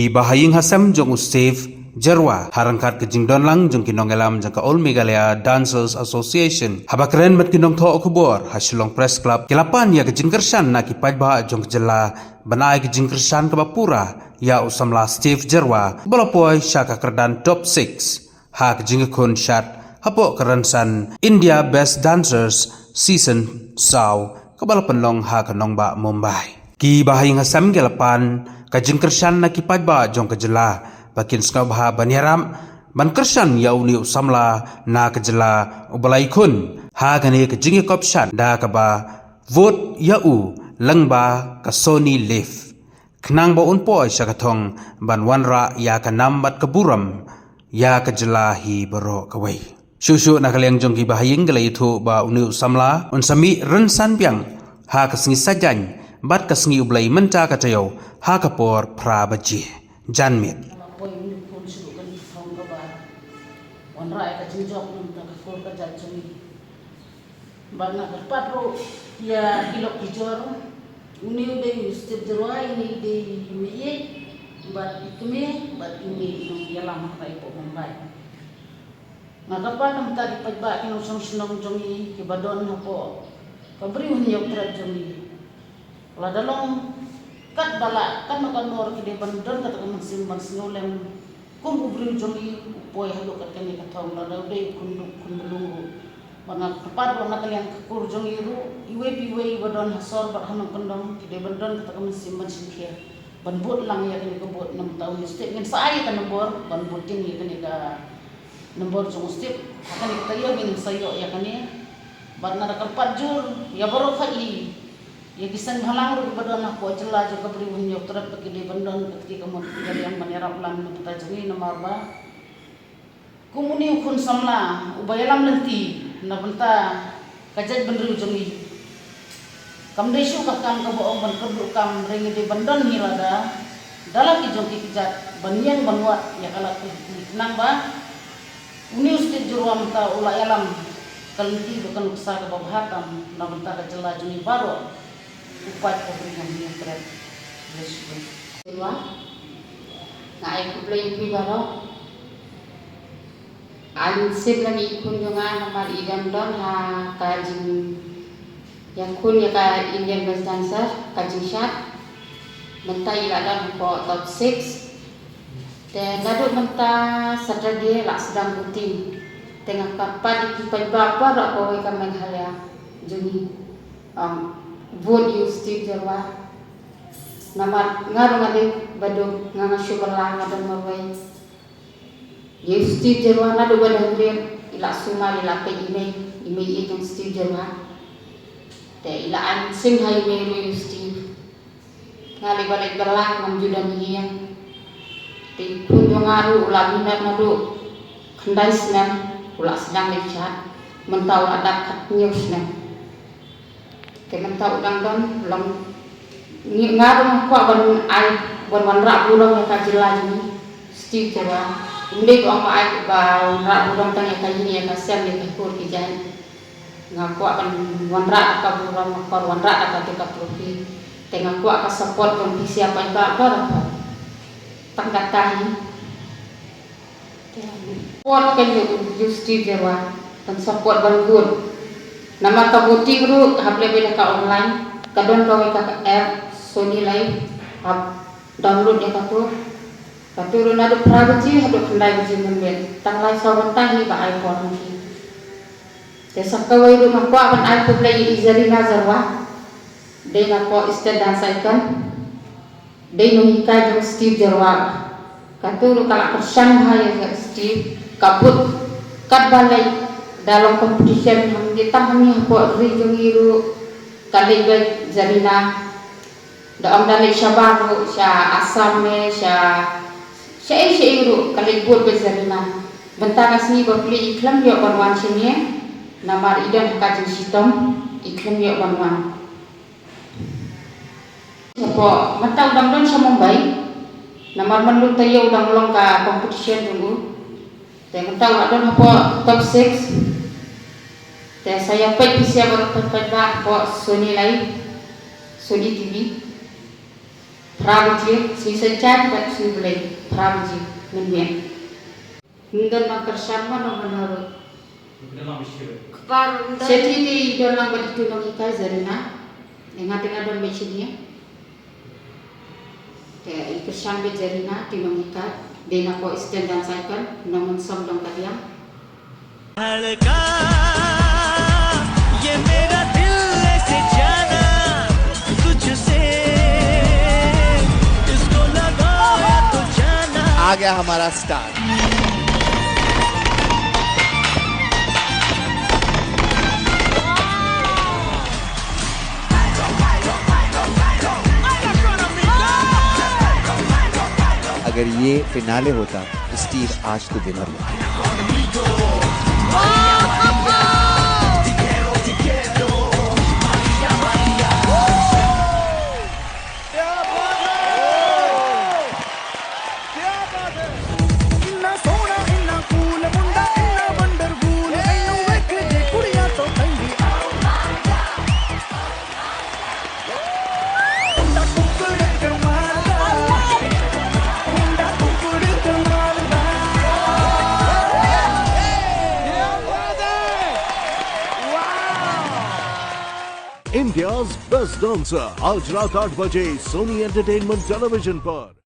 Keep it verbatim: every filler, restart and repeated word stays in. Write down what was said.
Ki bahaïing hasem jong u Steve Jyrwa, ha ryngkat ka jingdon lang jong ki nongïalam jong ka All Meghalaya Dancers Association, haba kren bad ki nongthoh khubor ha Shillong Press Club, ki la pan ïa ka jingkyrshan na ki paidbah jong ka jylla ban ai ka jingkyrshan kaba pura ïa u samla Steve Jyrwa ba la poi sha ka kyrdan top six ha ka jingïakhun shad hapoh ka rynsan India Best Dancers Season saw kaba la pynlong ha ka nongbah Mumbai. Ki bahaïing hasem ki la pan ka jingkyrshan na ki paidbah jong ka jylla ba kin sngewbha ban ïarap ban kyrshan ïa une u samla na ka jylla uba la ïakhun ha kane ka jingïakop shad da kaba vote ïa u lyngba ka Sony Live, khnang ba un poi sha ka thong ban wanrah ïa ka nam bad ka burom ïa ka jylla hi baroh kawei. Shuh shuh na ka liang jong ki bahaïing ki la ïathuh ba une u samla un sa mih rynsan biang ha ka sngi Saitjaiñ bad ka sngi U Blei mynta ka taïew ha ka por phra baje janmiet. Bad nga kyrpad ruh ïa ki lok ki jor. Une u dei u Steve Jyrwa, ine i dei i mei ïeit bad i kmie bad ine i nongïalam ha ka ïapoh Mumbai. Nga kyrpad na bynta ki paidbah ki nongshong shnong jong ngi kiba don hapoh ka Bri u Hynñiewtrep jong ngi. Lada long katba lah, katno katno ruh ki dei ban don kata ka mynsiem ban sngewlem kum u briew jong ngi u poi haduh kat kane ka thong, lada u dei u khun duk khun bneng ruh. Ba nga kyrpad ruh na ka liang ka kur jong ngi ruh, iwei pa iwei ba don ha sor bad ha nongkyndong ki dei ban don kata ka mynsiem ban shim khia ban bud lang ïa kane ka vote. Na bynta u Steve ngin sa ai ïa ka nombor ban bud ïa kane ka nombor jong u Steve. Ha kane ka taïew ngin sa ïoh ïa kane. Bad nga da kyrpad jur ïa baroh kawei, ïa ki seng bhalang ruh kiba don hapoh jylla jong ka Bri u Hynñiewtrep ba ki dei ban don kat ki ka mut ki ka liang ban ïarap lang na bynta jong ngi, namar ba kum une u khun samla uba ïalam lynti na bynta ka jaitbynriew jong ngi, kam dei shuh ka kam kaba ong ban kyrduh kam, hynrei ngi dei ban don hi lada da la ki jong ki kjat ban ïeng ban wad ïa ka lad ka lynti, khnang ba une u Steve Jyrwa mynta u la ïalam ka lynti bad ka nuksa kaba bha tam na bynta ka jylla jong ngi baroh. U paid ka Bri u Hynñiewtrep. Jai Shri Ram. Jyrwa, nga ai khublei ïa phi baroh. Ai mynsiem lem ïa i khun jong nga namar i dang don ha ka jingïakhun ïa ka Indian Best Dancer, ka jingshad. Mynta i la don hapoh top six. Te naduh mynta Saturday la sdang voting. Te nga kyrpad ïa ki paidbah baroh kawei ka Meghalaya jong ngi, ong, vote ïa u Steve Jyrwa. Namar nga ruh nga dei ba duk, nga, nga shu bylla, nga don marwei. Ïa u Steve Jyrwa naduh ba dang rit i la sumar, i la peit i mei, i mei ïeit jong u Steve Jyrwa. Te i la ai mynsiem ha i mei ruh ïa u Steve. Nga leh ba leh ba la ngam ju don ïing. Te i khun jong nga ruh u la minot naduh khyndai snem, u la sdang leh shad, mynta u la dap khathynñiew snem. Te mynta u dang don long, ngi, nga ruh nga kwah ban ai, ban wanrah burom ïa ka jylla jong ngi. Steve Jyrwa, ym dei ba ong ba ai ba wanrah burom tang ïa ka ïing ïa ka sem ïa ka kur ki jait. Nga kwah ban wanrah da ka burom, nga kwah wanrah da kata ka trophy. Te nga kwah ka support jong phi sha paidbah baroh. Tang kata hi. Te support kein ïa u Steve Jyrwa, tang support ban vote. Namar ka voting ruh hap leh beit da ka online, ka don kawei ka app Sony Live, hap download ïa kato. Kato ruh naduh phra baje haduh khyndai baje mynmiet, tang lai saw kynta hi ba ai por ha ki. Te sa kawei ruh nga kwah ban ai khublei ïa i Zarina Jyrwa. Dei na poh State Dance Icon. Dei nonghikai jong Steve Jyrwa. Kato ruh ka la kyrshan bha ïa ka Steve. Ka bud katba leit da long competition hangne tang hangne hapoh ri jong ngi ruh ka leit beit Zarina. Da ong da leit shabar ruh sha Assam ne sha shaei shaei ruh ka leit bud beit Zarina. Mynta ka sngi ba plie i khlem ïoh ban wan shane namar i don ha ka jingshitom, i khlem ïoh ban wan. Hapoh mynta u dang don sha Mumbai namar mynta u taïew u dang long ka competition jong u. Te mynta u la don hapoh top six. Te sa ïa peit phi sha baroh peit peit ba hapoh Sony Live, Sony T V. Phra baje, sngi Saitjaiñ bad sngi Blei, phra baje mynmiet. Ym don nongkyrshan mano mano ruh. Kpa ruh ym don. Shet hi te i don lang bad itu nonghikai Zarina. Nga te nga don bad shane. Te i kyrshan bad Zarina, itu nonghikai. Dei na ko Eastern Dance Icon, Nongmynsong Dongkadiang. धड़का ये मेरा दिल ऐसे जाना तुझसे इसको लगाया तो जाना आ गया हमारा स्टार। अगर ये फिनाले होता तो स्टीव आज तो विनर होता। India's Best Dancer, आज रात आठ बजे Sony Entertainment Television पर।